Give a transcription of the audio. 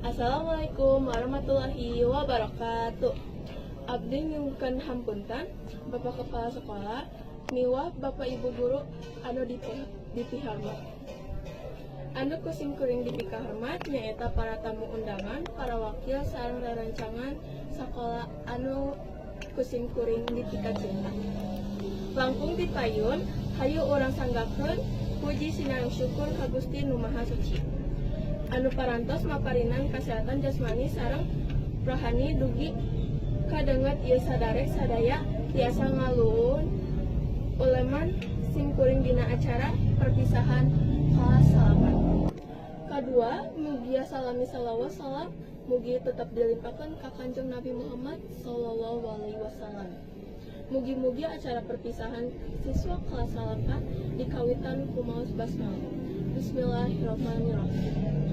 Assalamualaikum warahmatullahi wabarakatuh. Abdi nyungkeun hapunten Bapak Kepala Sekolah miwah Bapak Ibu Guru anu dipihormat. Anu ku simkuring dipikahormat nyaeta para tamu undangan, para wakil sareng rerencangan sakola anu ku simkuring dipikacinta. Langkung ti payun, hayu urang sanggakeun puji sinareng syukur ka Gusti Nu Maha Suci anu parantos maparinan kasehatan jasmani sareng rohani dugi ka danget ieu saderek sadaya tiasa ngaluhun uleman simkuring dina acara perpisahan kelas 9. Kadua, mugia salami salawat salam mugi tetap dilimpahkan ka Kanjeng Nabi Muhammad Sallallahu Alaihi Wasallam. Mugi-mugi acara perpisahan siswa kelas 8 dikawitan ku maos basmalah. Bismillahirrahmanirrahim.